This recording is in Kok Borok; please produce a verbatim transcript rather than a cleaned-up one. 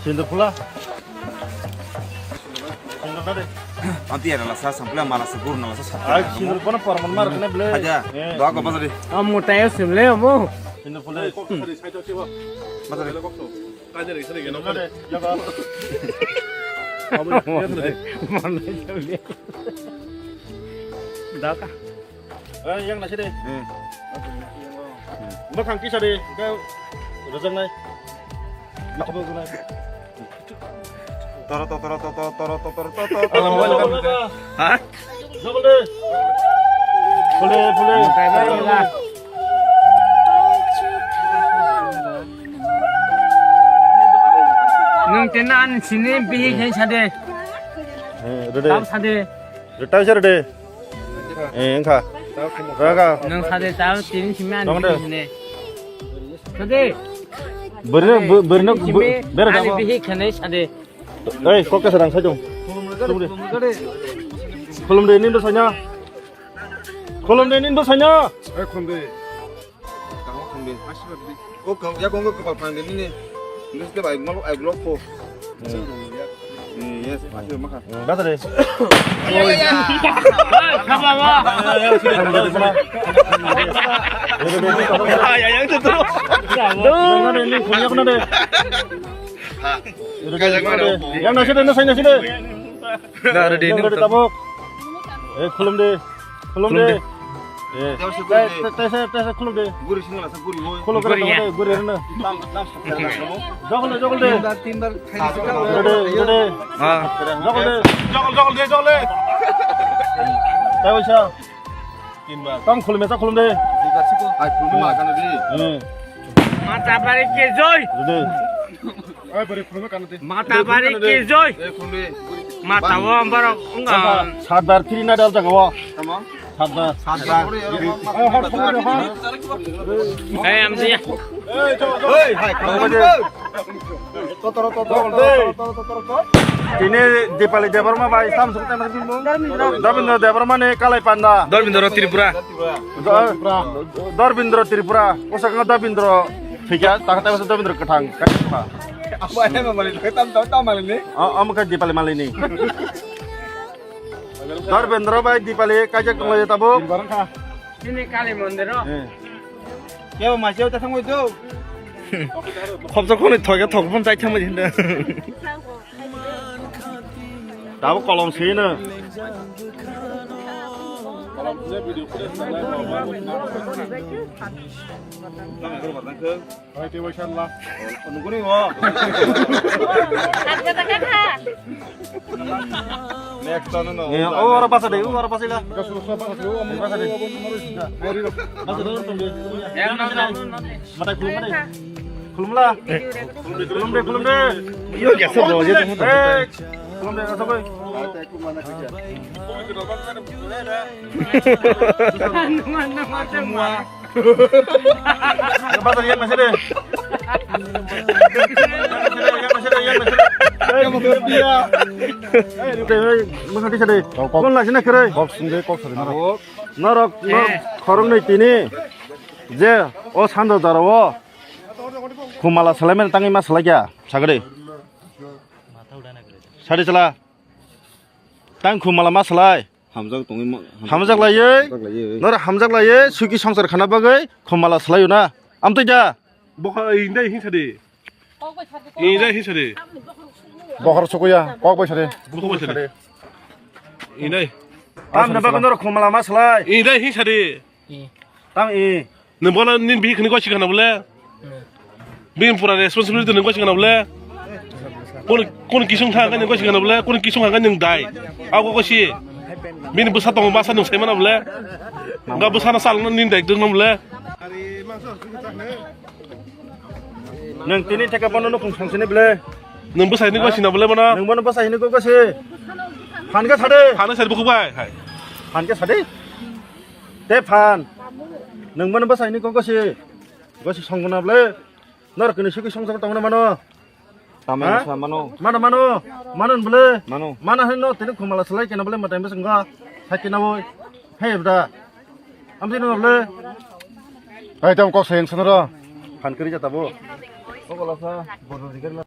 Sindur pula. Sindur tadi. Anti ada lasa sampai malah sebur nala sa. Ai, sindur pula porman mar kena bele. Aja. Eh. Doa ko bazari. Am mutayo simle amo. Sindur pula. Bazari. Sindur tadi. Jaga. Mana jauh. Daka. Eh, yang nasi deh. Hmm. Makan kisah deh. Kau rejang nai. Makan dulu nai. Toro to toro to to toro to toro to to. Alam alam. Ha? Jogol deh. Boleh, boleh. Nung tena an sini bihi khen sade. Eh, rede. Tam sade. Rede, rede. Eh, engkha. Raga. Nang sade tao tini simi ani Tong de. Sini. Sade. Berino, be-, berino, be-, bera Ani dabo. Bihi khane sade. Ei, kok kesa rang saidong. Khulum de. Khulum de, nindo sanya. Khulum de, nindo sanya. Eh, khulum de. Kaham khum de. Aswk de. O kau ya kong ko kapal phang de nini. English ke bai mal ai blog ko. Hmm. Hmm, yes, aswk ma kha. Hmm, bata de. Khaba ba. Ay, ay, ay, tu, tu. Nang na de, ni khum ya na de. Yang nasi de, nasi, nasi de. Na, ready, Yang ni de tabuk. Eh, khulum de. Khulum de. Khulum de. Eh. Tesa, tesa, tesa, tesa khulum de. Guri sing la sa guri moi. Khulum Guri ya. Guri na. Jogol de, jogol de. Tinbar, tinbar khai Jogol de, jogol de. Ah. Jogol de. Jogol, jogol de, jogol de. Tayo sa. Tinbar. Tang khulum sa khulum de. Tinbar siko. Ai khulum ma kana di. Hmm. Mata bari ke joi. De. Ai bari khulum kana di. Mata bari ke joi. Eh khulum. Mata wo borok wngkha. Sardar three na dal jaga wo. Tamo? Sardar. Sardar. Hey, M D. Hey, hai, khulum de. Totoro, totoro, totoro, totoro, totoro. Tini Dipali Debbarma bai, Samsung tang tang bimbo. Dharmendra Debbarma ni Kalai Panda. Dharmendra Tripura. Dor-, Dorbindro Tripura. Osa kang Dorbindro. Thika, tang tang Dorbindro Kathang. Apa ya mali? Tam tam tam mali ni. Oh, om ka Dipali mali ni. Dorbindro bai Dipali kajak tong lai tabuk. Sini Kali Mondir o. Eh. Kebo masih udah sama itu. Khopsa khoni thoge thok pon chai thangma hinda. Tabuk kolom sino. Hai, tei waisa la. Nuguri o. Next ano no. Eh, o oro basa de, o oro basa la. Basa de. Matai khulum de. Khulum la. Khulum de, khulum de. Yo, ya se bo, ya se bo. Eh, khulum de, asa koi. Basa yang masih de. Yang masih de, yang masih de. Eh, masih de. Kok, kok. Kon la sini kere. Kok sini, kok sini. Norok, norok, khorong nei tini. Je, o sando daro o. Khumala salai men tangi ma salai kya? Sagade. Sadi sala. Tang khumala ma salai. Hamjak tongwi ma, hamjak Hamjak laiwi. Hamjak laiwi. Nor hamjak laiwi, suki songsar khana bagwi khumala salai na. Amtwi da. Bokha indai hin sadi. Indai hin sadi. Bokhor sukuya, kok bai sadi. Bokha bai sadi. Indai. Tam na bagwi nor khumala ma salai. Indai hin sadi. Tam i. Nwng bono nini bihik hwnwi gosik gana bole? Bini pura responsibility nwng gosik gana bole? Kono, kono kisung thang khe nwng gosik gana bole? Kono kisung thang khe nwng dai. Abo gosi. Bini bwsa tongo masa nwng sai mano bole? Ga bwsano salno nini dai dwngno bole? Nwng tini theke bono nukhung sangsini bole? Nwng bwsai hwnwi gosik na bole bono? Nwng bono bwsai hwnwi gosi. Phan khe sade. Phan khe sade bukhuk bai. Hai. Phan khe sade. Te phan. Nwng bono bwsai hwnwi kok gosi. Gosi songwna bole. Nor kini suki songsar tongna mano. Tamo Ha? Sa mano. Mano, mano. Mano bole. Mano. Mano hwnno tini khumala salai kena bole matai bwswngo. Hai kena boi. Hei bda. Amtwi no bole. Hai tam kok sayang sanro. Phan kri jata bo. Kok la sa. Bodo dikar la.